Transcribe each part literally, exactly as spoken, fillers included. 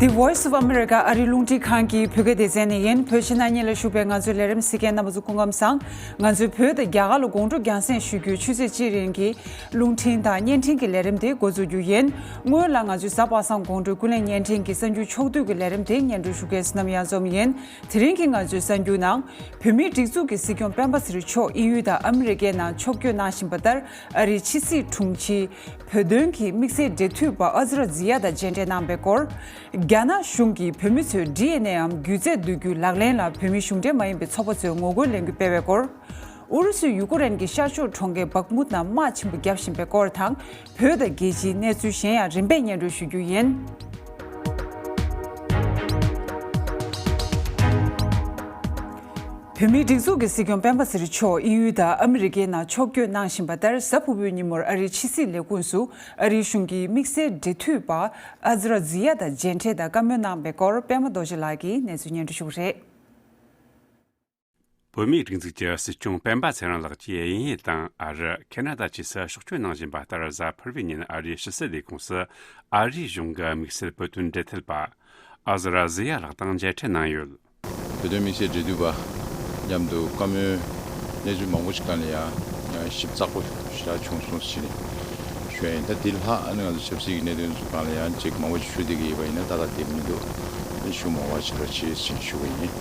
The Voice of America ཨ་རིའི་རླུང་འཕྲིན་ཁང་གི་བོད་སྐད་སྡེ་ཚན་ནས་ཡིན། བོད་ཕྱི་ནང་གཉིས་ལ་བཞུགས་པའི་ང་ཚོའི་ལས་རིམ་གཟིགས་མཁན་རྣམ་པ་ཚོ་སྐུ་ཁམས་བཟང་། ང་ཚོས་བོད་དང་རྒྱ་གར་ལ་དགོང་དྲོ་རྒྱང་སྲིང་ཞུ་རྒྱུའི་ཆུ་ཚོད་གཅིག་རིང་གི་རླུང་འཕྲིན་དང་བརྙན་འཕྲིན་གྱི་ལས་རིམ་དེ་འགོ་འཛུགས་རྒྱུ་ཡིན། སྔོན་ལ་ང་ཚོའི་གཟའ་པ་སངས་དགོང་དྲོའི་ཀུན་གླེང་བརྙན་འཕྲིན་གྱི་གསར་འགྱུར་ཕྱོགས་བསྡུས་ཀྱི་ལས་རིམ་དེ་སྙན་སྒྲོན་ཞུ་མཁན་བསོད་ནམས་གཡང་འཛོམས་ཡིན། དེ་རིང་གི་ང་ཚོའི་གསར་འགྱུར་ནང་། བོད་མིའི་སྒྲིག་འཛུགས་ཀྱི་སྲིད་སྐྱོང་སྤེན་པ་ཚེ་རིང་མཆོག་དབྱིན་ཡུལ་དང་ཨ་མི་རི་ཀའི་ནང་ཕྱོགས་བསྐྱོད་གནང་བཞིན་པ་ལྟར། ཨ་རིའི་ཕྱི་སྲིད་དྲུང་ཆེ། བོད་དོན་གྱི་དམིགས་བསལ་འབྲེལ་མཐུད་པ་ཨ་ཛི་ར་ཛི་ཡ་དང་མཇལ་འཕྲད་གནང་བའི་སྐོར། རྒྱ་ནག་གཞུང་གིས་བོད་མི་ཚོའི་ཌི་ཨེན་ཨེའམ་རྒྱུད་རྫས་བསྡུ་རྒྱུའི་ལག་ལེན་ལ་བོད་མི་གཞུང་འབྲེལ་མ་ཡིན་པའི་ཚོགས་པ་ཚོས་ངོ་རྒོལ་ལས་འགུལ་སྤེལ་བའི་སྐོར། ཨུ་རུ་སུས་ཡུ་ཀེ་རེན་གྱི་ཤར་ཕྱོགས་གྲོང་ཁྱེར་བག་མུད་ནང་དམག་ཆེན་པོ་བརྒྱབ་བཞིན་པའི་སྐོར་དང་། བོད་དང་རྒྱལ་སྤྱིའི་གནས་ཚུལ་གཞན་ཡང་རིམ་པས་སྙན་སྒྲོན་ཞུ་རྒྱུ་ཡིན། བོད་མིའི་སྒྲིག་འཛུགས་ཀྱི་སྲིད་སྐྱོང་སྤེན་པ་ཚེ་རིང་མཆོག་དབྱིན་ཡུལ་དང་ཨ་མི་རི་ཀའི་ནང་ཕྱོགས་བསྐྱོད་གནང་བཞིན་པ་ལྟར། གཟའ་ཕུར་བུའི་ཉིན་མོར་ཨ་རིའི་ཕྱི་སྲིད་ལས་ཁུངས་སུ་ཨ་རིའི་གཞུང་གི་དམིགས་བསལ་འབྲེལ་མཐུད་པ་ཨ་ཛི་ར་ཛི་ཡ་དང་མཇལ་འཕྲད་དང་བཀའ་མོལ་གནང་བའི་སྐོར། པད་མ་རྡོ་རྗེ་ལགས་ཀྱིས་གནས་ཚུལ་སྙན་སྒྲོན་ཞུ་གི་རེད། བོད་མིའི་སྒྲིག་འཛུགས་ཀྱི་སྲིད་སྐྱོང་སྤེན་པ་ཚེ་རིང་ལགས་ཀྱིས་དབྱིན་ཡུལ་དང་ཨ་རི། ཁེ་ན་ཌ་བཅས་སུ་ཕྱོགས་བསྐྱོད་གནང་བཞིན་པ་ལྟར། གཟའ་ཕུར་བུའི་ཉིན་ཨ་རིའི་ཕྱི་སྲིད་ལས་ཁུངས་སུ་ཨ་རིའི་གཞུང་གི་དམིགས་བསལ་བོད་དོན་འབྲེལ་མཐུད་པ་ཨ་ཟི་ར་ཟི་ཡ་ལགས་དང་མཇལ་འཕྲད་གནང་ཡོད། བོད་དོན་དམིགས་བསལ་འབྲེལ་མཐུད་པ་མཉམ་དུ་བཀའ་མོལ་གནས་ཚུལ་མང་པོ་ཞིག་སྒང་ལ་ཡང་ཞིབ་ཚགས་པོ་ཞེ་དྲག་བྱུང་སོང་ཟེར་ནས་ཞུ་ཡ་ཡིན། ད་འདི་ལྷག་ཨ་ནི་ང་ཚོ་ཆབ་སྲིད་ཀྱི་གནད་དོན་ཚོ་སྒང་ལ་ཡང་ཅིག་མང་པོ་ཞིག་ཞུ་བསྡད་ཀྱི་ཡོད་པ་ཡིན་ན། ད་ལྟ་དེ་མི་འདུག་ཨ་ནི་ཞུ་མ་དགོས་པ་བྱེད་རོགས་བྱེད་ཟེར་ནས་ཞུ་གི་ཡིན།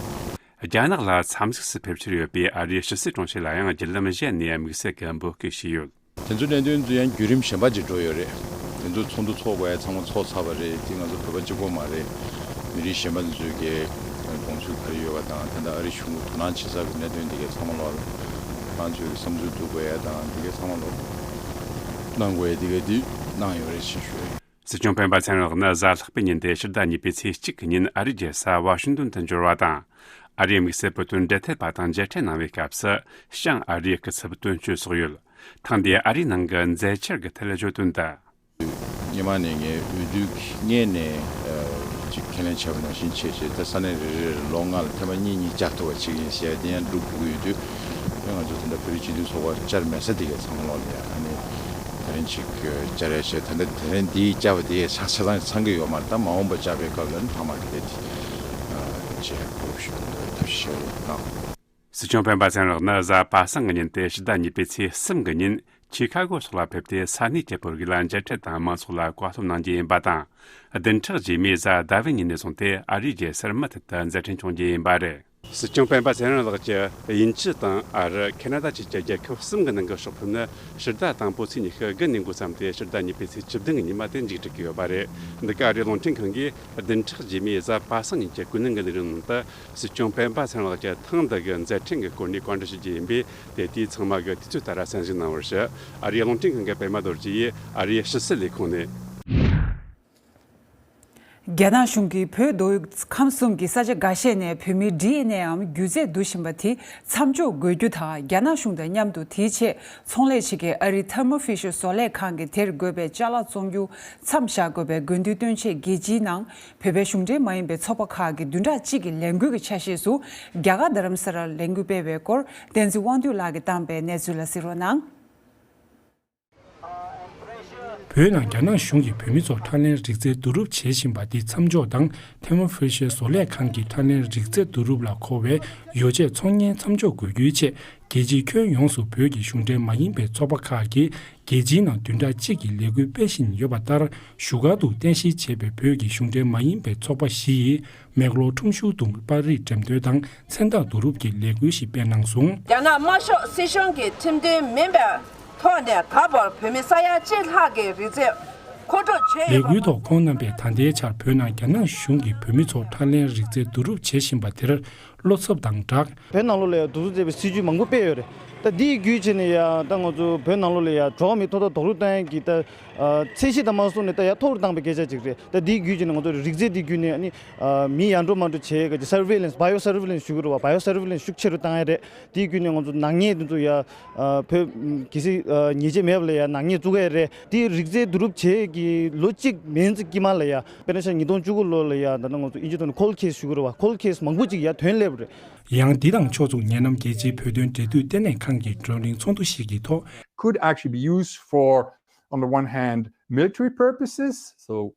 རྒྱ་ནག་ལ་འཚམས་གཟིགས་སུ་ཕེབས་འཆར་ཡོད་པའི་ཨ་རིའི་ཕྱི་སྲིད་དྲུང་ཆེ་ལ་ཡང་བརྒྱུད་ལམ་གཞན་ནས་དམིགས་བསལ་གྱི་འབོད་སྐུལ་བྱས་ཡོད། དེ་ཚོའི་གནད་དོན་ཚོ་ཡང་བརྒྱུད་རིམ་གཞན་པ་ཅིག་འགྲོ་ཡོད་རེད། དེ་ཚོ་ཚོགས་འདུ་ཚོགས་དགོས་ཡ་ཚང་མ་ཚོགས་ཚར་བ་རེད། དེ་ང་ཚོ་བོད་པ་གཅིག་པོ་མ་རེད། མི་རིགས་གཞན་པ་ཚོའི་གི་དགོངས་ཚུལ་ག་རེ་ཡོད་པ་དང་། ད་ལྟ་ཨ་རི་གཞུང་གི་དོ་སྣང་བྱེད་ས་གི་གནད་དོན་དེ་གའི་ཚང་མ་ལོག་ལ་ཁོ་རང་ཚོའི་གི་བསམ་ཚུལ་བསྡུ་དགོས་ཡ་དང་། དེ་གའི་ཚང་མ་ལོག་གནང་དགོས་ཡ་དེ་གའི་དེ་གནང་ཡོད་རེད་ཅེས་ཞུ། སྲིད་སྐྱོང་སྤེན་པ་ཚེ་རིང་ལགས་ནི་གཟའ་ལྷག་པའི་ཉིན་ཏེ་ཕྱི་ཟླ་གཉིས་པའི་ཚེས་གཅིག་གི་ཉིན་ཨ་རིའི་རྒྱལ་ས་ཝ་ཤིང་ཏོན་དུ་འབྱོར་བ་དང་། ཨ་རིའི་དམིགས་བསལ་བོད་དོན་འབྲེལ་མཐུད་པ་དང་མཇལ་འཕྲད་གནང་བའི་སྐབས་སུ་བྱང་ཨ་རིའི་སྐུ་ཚབ་དོན་གཅོད་སོགས་ཡོད། ཐེངས་འདིའི་ཨ་རིའི་ནང་གི་མཛད་འཆར་གྱི་ཐད་བརྗོད་དོན་དུ། སྔོན་མ་ནས་ངས་འོས་བསྡུའི་སྔོན་ནས་ཅིག་ཁས་ལེན་བྱས་པ་ནང་བཞིན་བྱས་བྱས། ད་ས་གནས་རེ་རེ་ལ་ལོ་ལྔ་ལ་ཐེངས་མ་གཉིས་གཉིས་བཅར་ཐུབ་པ་བྱེད་ཀྱི་ཡིན་ཟེར་ཡ་དེ་ཡང་སྒྲུབ་དགོས་ཀྱི་ཡོད་དུས། ཨ་ང་ཚོ་ད་ལྟ་བོད་རིགས་སྤྱི་མཐུན་ཚོགས་པར་བཅར་མེད་ས་དེ་གའི་ཚང་མ་ལོག་ལ་ཡ་ཨ་ནི་དེ་རིང་ཅིག་བཅར་ཡ་བྱས། ད་ལྟ་དེ་རིང་འདི་བཅར་བ་དེ་ཆ་ཆ་ཚང་ཚང་གི་ཡོད་མ་རེད། ད་མ་འོངས་པ་བཅར་བའི་སྐབས་ལ་ནི་ལྷག་མ་གི་དེ་བྱེད་དགོས་ཞུ་ཐབས་ཤེས་གནང་། སྲིད་སྐྱོང་སྤེན་པ་ཚེ་རིང་ལགས་ནི་གཟའ་པ་སངས་ཀྱི་ཉིན་ཏེ་ཕྱི་ཟླ་གཉིས་པའི་ཚེས་གསུམ་གྱི་ཉིན་ཆི་ཁ་གོ་སོགས་ལ་ཕེབས་ཏེ་ས་གནས་ཀྱི་བོད་རིགས་ལ་མཇལ་འཕྲད་དང་མང་ཚོགས་ལ་བཀའ་སློབ་གནང་རྒྱུ་ཡིན་པ་དང་། བདུན་ཕྲག་རྗེས་མའི་གཟའ་ཟླ་བའི་ཉིན་ནས་བཟུང་སྟེ་ཨ་རིའི་རྒྱལ་སར་མུ་མཐུད་དུ་མཛད་འཕྲིན་འཁྱོངས་རྒྱུ་ཡིན་པ་རེད། སྲིད་སྐྱོང་སྤེན་པ་ཚེ་རིང་ལགས་ཀྱིས་དབྱིན་ཇི་དང་ཨ་རི། ཁེ་ན་ཌ་བཅས་ཀྱི་རྒྱལ་ཁབ་གསུམ་གྱི་ནང་གི་ཕྱོགས་ཕེབས་ནི་ཕྱི་ཟླ་དང་པོ་ཚེས་ཉི་ཤུ་དགུ་ནས་འགོ་བརྩམས་ཏེ་ཕྱི་ཟླ་གཉིས་པའི་ཚེས་བཅུ་བདུན་གྱི་ཉིན་མ་དེ་མཇུག་སྒྲིལ་གྱི་ཡོད་པ་རེད། འདི་ག་ཨ་རིའི་རླུང་འཕྲིན་ཁང་གིས་བདུན་ཕྲག་རྗེས་མའི་གཟའ་པ་སངས་ཉིན་གྱི་ཀུན་གླེང་གི་ལས་རིམ་ནང་དུ། སྲིད་སྐྱོང་སྤེན་པ་ཚེ་རིང་ལགས་ཀྱི་ཐེངས་འདི་གི་མཛད་འཕྲིན་གྱི་སྐོར་ནས་བཀའ་འདྲི་ཞུ་རྒྱུ་ཡིན་པས། དེ་དུས་ཚང་མ་གིས་དུས་ཚོད་ལྟར་གསན་གཟིགས་གནང་བར་ཞུ། ཨ་རིའི་རླུང་འཕྲིན་ཁང་གི་པད་མ་རྡོ་རྗེ་ཡིས་ཨ་རིའི་ཕྱི་སྲིད་ལས་ཁུངས་ནས། རྒྱ་ནག་གཞུང་གིས་བོད་མདོ་དབུས་ཁམས་གསུམ་གྱི་ས་ཆ་འགའ་ཤས་ནས་བོད་མིའི་ཌི་ཨེན་ཨེའམ་རྒྱུད་རྫས་བསྡུ་བཞིན་པ་དེ་མཚམས་འཇོག་དགོས་རྒྱུ་དང་། རྒྱ་ནག་གཞུང་དང་མཉམ་དུ་དེའི་ཆེད་ཚོང་ལས་བྱེད་མཁན་ཨ་རིའི་Thermo Fisher བཟོ་ལས་ཁང་གིས་དེར་དགོས་པའི་ཅ་ལག་བཙོང་རྒྱུ་མཚམས་བཞག་དགོས་པའི་དགོས་འདུན་བཏོན་ཆེད། རྒྱལ་སྤྱིའི་ནང་བོད་པའི་གཞུང་འབྲེལ་མ་ཡིན་པའི་ཚོགས་པ་ཁག་གི་བདུན་ཕྲག་གཅིག་གི་ལས་འགུལ་གྱི་ཆ་ཤས་སུ་རྒྱ་གར་རྡ་རམ་ས་ལར་ལས་འགུལ་སྤེལ་བའི་སྐོར། བསྟན་འཛིན་དབང་འདུས་ལགས་ཀྱིས་བཏང་པའི་གནས་ཚུལ་ལ་གཟིགས་རོགས་གནང་། བོད་ནང་རྒྱ་ནག་གཞུང་གིས་བོད་མི་ཚོར་ཁྲག་ལེན་རིགས་རྫས་བསྡུ་རུབ་བྱེད་བཞིན་པ་འདི་མཚམས་འཇོག་དང་། Thermo Fisher བཟོ་ལས་ཁང་གི་ཁྲག་ལེན་རིགས་རྫས་བསྡུ་རུབ་ལ་མཁོ་བའི་ཡོ་བྱད་ཚོང་གཉེར་མཚམས་འཇོག་དགོས་རྒྱུའི་ཆེད། རྒྱལ་སྤྱིའི་ཁྱོན་ཡོངས་སུ་བོད་ཀྱི་གཞུང་འབྲེལ་མ་ཡིན་པའི་ཚོགས་པ་ཁག་གིས་རྒྱལ་སྤྱིའི་ནང་བདུན་ཕྲག་གཅིག་གི་ལས་འགུལ་སྤེལ་བཞིན་ཡོད་པ་ལྟར། བཞུགས་སྒར་དུ་རྟེན་གཞི་བྱས་པའི་བོད་ཀྱི་གཞུང་འབྲེལ་མ་ཡིན་པའི་ཚོགས་པ་བཞི་ཡིས་མེག་ལོར་ཁྲོམ་གཞུང་དུ་པར་རིས་འགྲེམས་སྟོན་དང་མཚན་རྟགས་བསྡུ་རུབ་ཀྱི་ལས་འགུལ་ཞིག་སྤེལ་གནང་སོང་། རྒྱ་ནག་དམར་ཤོག་སྲིད་གཞུང་གི་ཁྲིམས་མཐུན་མིན་པའི་ཐོག་ནས་ད་བར་བོད་མི་ས་ཡ་གཅིག་ལྷག་གི་རིགས་རྫས་མཁོ་སྤྲོད་བྱས་ཡོད་པ། ལས་འགུལ་ཐོག་ཁོང་རྣམ་པས་ད་ལྟའི་ཆར་བོད་ནང་རྒྱ་ནག་གཞུང་གིས་བོད་མི་ཚོར་ཁྲག་ལེན་རིགས་རྫས་བསྡུ་རུབ་བྱེད་བཞིན་པ་དེར་བློ་འཚབ་དང་སྦྲགས། བོད་ནང་ལོགས་ལ་ཡང་གདུག་རྩུབ་མཛད་པའི་སྲིད་ཇུས་མང་པོ་སྤེལ་ཡོད་རེད། ད་འདིའི་བརྒྱུད་བྱས་ནས་ཡང་ད་ང་ཚོ་བོད་ནང་ལོགས་ལ་ཡང་འགྲོ་བ་མིའི་ཐོབ་ཐང་རྡོག་རོལ་གཏོང་ཡག་གི་ད་ཚད་གཞི་དང་མ་སོང་ནས་ད་ཡང་མཐོ་རུ་བཏང་པའི་སྐད་ཆ་ཅིག་རེད། ད་འདིའི་བརྒྱུད་བྱས་ནས་ང་ཚོ་རིགས་རྫས་འདི་བརྒྱུད་ནས་ཨ་ནི་མི་ཡར་འགྲོ་མར་འགྲོ་བྱེད་ཡག་གི་surveillance, bio surveillance ཞུ་གི་རེད་བ། Bio surveillance ཤུགས་ཆེ་རུ་བཏང་ཡག་རེད། དེའི་བརྒྱུད་ནས་ང་ཚོ་ནག་ཉེས་འདི་ཚོ་ཡ། ཨ་བོད་གལ་སྲིད་ཨ་ཉེས་ཆད་མེད་པ་ལ་ཡ་ནག་ཉེས་བཙུགས་ཡ་རེད། དེའི་རིགས་རྫས་བསྡུ་རུབ་བྱེད་ཀྱི་ལོ་གཅིག་མིན་ཙམ་དཀྱིལ་མ་ལ་ཡ། དཔེར་ན་ཆ་ཉིས་སྟོང་བཅུ་དགུ་ལོ་ལ་ཡ་ད་ནང་ང་ཚོ་ཨིན་ཇི་ཐོག་ནས་cold case ཞུ་གི་རེད་བ། Cold case མང་པོ་ཅིག་ཡ་ཐོན་སླེབས་རེད། ཡང་འདི་དང་ཕྱོགས་མཚུངས་ཉེ་ལམ་རྒྱལ་སྤྱིའི་བོད་དོན་འབྲེལ་མཐུད་ལྟེ་གནས་ཁང་གི་བགྲོ་གླེང་ཚོགས་འདུ་ཞིག་གི་ཐོག could actually be used for, on the one hand, military purposes, so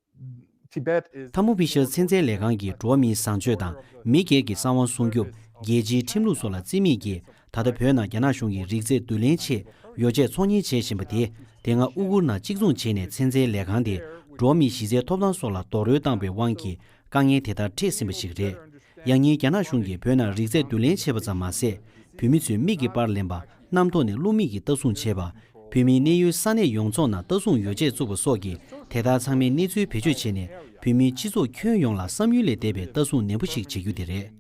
Tibet is ཐ་མོ་ཕི་ཤར་ཚན་རྩལ་ལས་ཁང་གིས་འགྲོ་བ་མིའི་བཟང་སྤྱོད་དང་མི་སྒེར་གྱི་གསང་བ་སྲུང་སྐྱོབ། རྒྱལ་སྤྱིའི་ཁྲིམས་ལུགས་སོགས་ལ་བརྩི་མེད་ཀྱིས། ད་ལྟ་བོད་ནང་རྒྱ་ནག་གཞུང་གིས་རིག་རྩལ་བསྡུ་ལེན་ཆེད་ཡོ་བྱད་ཚོང་གཉེར་བྱེད་བཞིན་པ་དེ། དེ་སྔ་ཨུ་གུར་ནང་གཅིག་མཚུངས་བྱས་ནས་ཚན་རྩལ་ལས་ཁང་དེ་འགྲོ་བ་མིའི་གཞི་རྩའི་ཐོབ་ཐང་སོགས་ལ་རྡོག་རོལ་བཏང་བའི་དབང་གིས་དཀའ་ངལ་དེ་ལྟར་འཕྲད་ཟིན་པ་ཞིག་རེད། ཡང་སྙིང་རྒྱ་ནག་གཞུང་གིས་བོད་ནང་རིག་རྩལ་བསྡུ་ལེན་བྱས་པ་ཙམ་མ་ཟད། བོད་མི་ཚོའི་མིག་གི་པར་ལེན་པ། གནམ་ཐོག་ནས་བླུག་མི་གི་ལྟ་སྲུང་བྱས་པ། བོད་མིའི་གནས་ཡུལ་ས་གནས་ཡོངས་རྫོགས་ནང་ལྟ་སྲུང་ཡོ་བྱད་བཙུགས་པ་སོགས་ཀྱི་དེ་ལྟར་ཚང་མའི་གནས་ཚུལ་བེད་སྤྱོད་བྱས་ནས། བོད་མིའི་སྤྱི་ཚོགས་ཁྱོན་ཡོངས་ལ་བསམ་ཡུལ་ལས་འདས་པའི་ལྟ་སྲུང་ནན་པོ་ཞིག་བྱེད་རྒྱུ་དེ་རེད།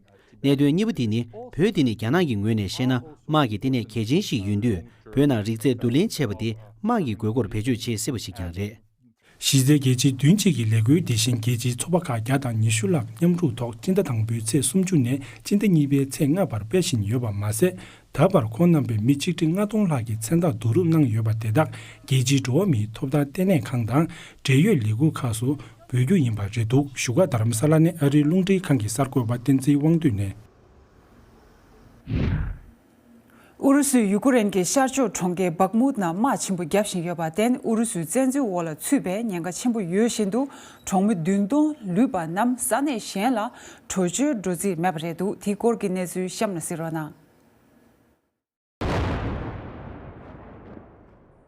གནད་དོན་གཉིས་པ་དེ་ནི། བོད་འདི་ནི་རྒྱ་ནག་གི་ངོས་ནས་བཤད་ན་དམག་གི་ལྟེ་གནས་གལ་ཆེན་ཞིག་ཡིན་དུས། བོད་ནང་རིག་རྩལ་བསྡུ་ལེན་བྱས་པ་དེ་དམག་གི་དགོས་མཁོར་བེད་སྤྱོད་བྱེད་སྲིད་པ་ཞིག་ཀྱང་རེད། གཞི་རྩའི་རྒྱལ་སྤྱི་བདུན་གཅིག་གི་ལས་འགུལ་འདི་བཞིན་རྒྱལ་སྤྱིའི་ཚོགས་པ་ཁག་བརྒྱ་དང་ཉི་ཤུ་ལྷག་མཉམ་རུབ་ཐོག་སྤྱི་ཟླ་དང་པོའི་ཚེས་སུམ་ཅུ་ནས་སྤྱི་ཟླ་གཉིས་པའི་ཚེས་ལྔ་བར་སྤེལ་བཞིན་ཡོད་པ་མ་ཟད། ད་བར་ཁོང་རྣམ་པས་མི་ཆིག་ཁྲི་ལྔ་སྟོང་ལྷག་གི་མཚན་རྟགས་བསྡུ་རུབ་གནང་ཡོད་པ་དེ་དག་རྒྱལ་སྤྱིའི་འགྲོ་བ་མིའི་ཐོབ་ཐང་ལྟེ་གནས་ཁང་དང་འབྲེལ་ཡོད་ལས་ཁུངས་ཁག་སུ་འབུལ་རྒྱུ་ཡིན་པ་རེད་འདུག་བཞུགས་སྒར་དྷ་རམ་ས་ལ་ནས་ཨ་རིའི་རླུང་འཕྲིན་ཁང་གི་གསར་འགོད་པ་བསྟན་འཛིན་དབང་འདུས་ནས། ཨུ་རུ་སུས་ཡུ་ཀེ་རེན་གྱི་ཤར་ཕྱོགས་གྲོང་ཁྱེར་བག་མུད་ནང་དམག་ཆེན་པོ་བརྒྱབ་བཞིན་ཡོད་པར་བརྟེན། ཨུ་རུ་སུའི་བཙན་འཛུལ་འོག་ལ་ཚུད་པའི་ཉེན་ཁ་ཆེན་པོ་ཡོད་བཞིན་དུ། གྲོང་མི་བདུན་སྟོང་ལུས་པ་རྣམས་ས་གནས་གཞན་ལ་བྲོས་བྱོལ་འགྲོ་རྩིས་མེད་པ་རེད་འདུག་དེའི་སྐོར་གྱི་གནས་ཚུལ་གཤམ་ལ་གཟིགས་རོགས་གནང་།